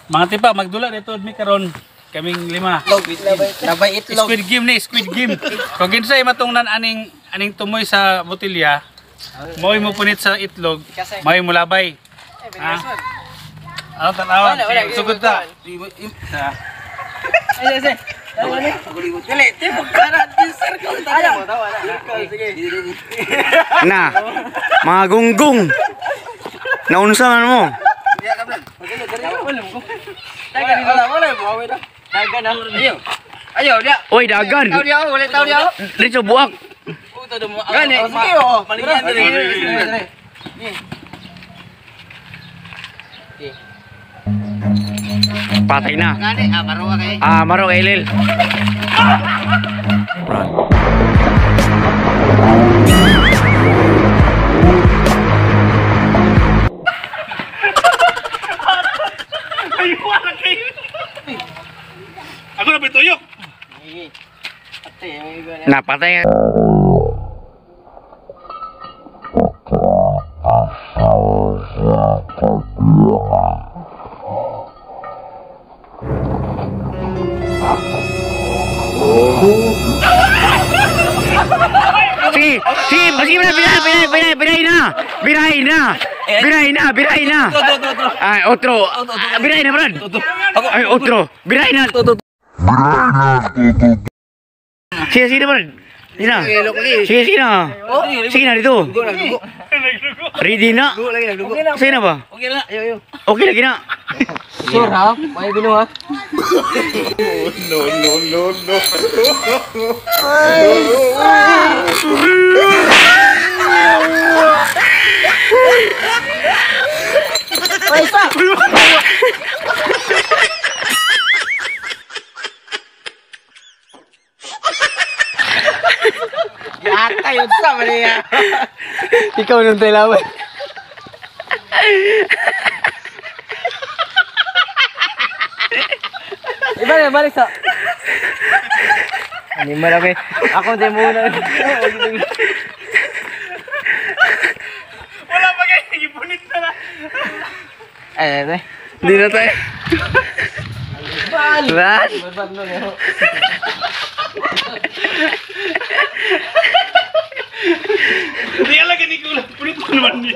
Mga tipa, magdula dito mi karon kaming lima. Nabay itlog. Squid Game ni, Squid Game. Kung kinsay matungnan aning tumoy sa botilya, mo'y mo punit sa itlog, mo'y mo labay. Ha? Ano tanawan? Sugod ta. Ay, ay, ay. Dali, tipok ka circle. Na. Mga gunggong. Naunsa man mo? Ayo, dia. Oy, dagan. Tao dia. Dito buak. Gani, sige oh. Paligyan diri. Patay na. Gani, maro kay. Maro kay Lil. Run. Ako na pituyok. Napatay. Sige, sige, sige, biray na. Ay, otro. Biray na, Brad. Ay, otro. Biray na. Sige, sige na, Brad. Sige na. Sige, sige na. Sige na dito. Ready na. Sige na ba? Okay na. Okay lagi na. Sure ha? May bino ha? No, no, no, no. Yata yun sa maniya. Ikaw nung tailawan. Ibalik, balik sa. Animal ako eh. Ako din muna. Wala pa kayo, ipunit na na. Ay, ay, ay. Hindi na tayo. Ban! Hindi alaga ni Kula. Punit mo naman niya.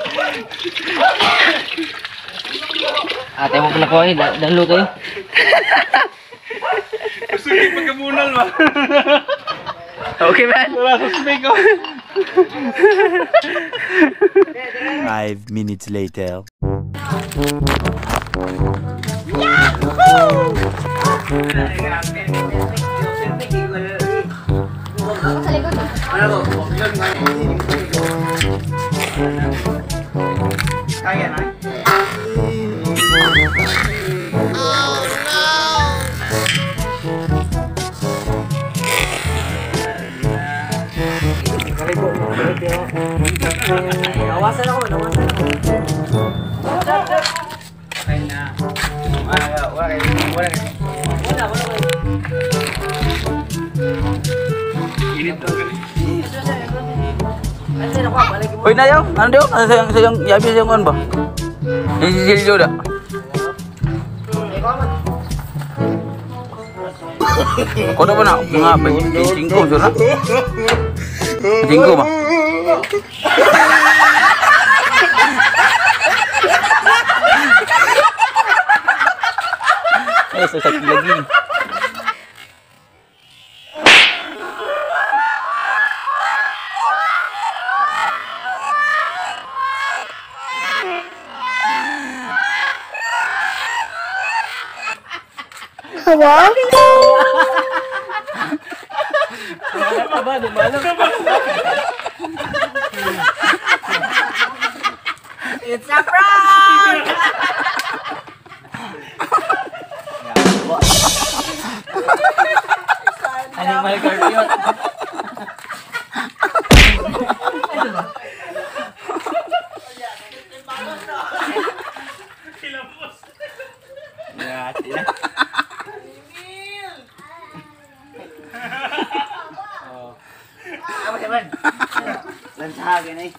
Ate mo pala ko eh. Dalo kayo. Gusto niyo pagkabunal ba? Okay, man. Wala sa speak ko. 5 minutes later. Yahoo! Kaya na. Oh no! Nawasan ako, nawasan ako. Patay na. Wala. Init daw gani. Hoy na yaw, ano daw? Ano sayang yabi sayang kuan ba? Sili da. Kono ba na mga 25 sura? 25 ba? Eh, sakit lagi. Hello? It's a prank! Animal cardio. Ya, sila. Apa, Lansahagan eh.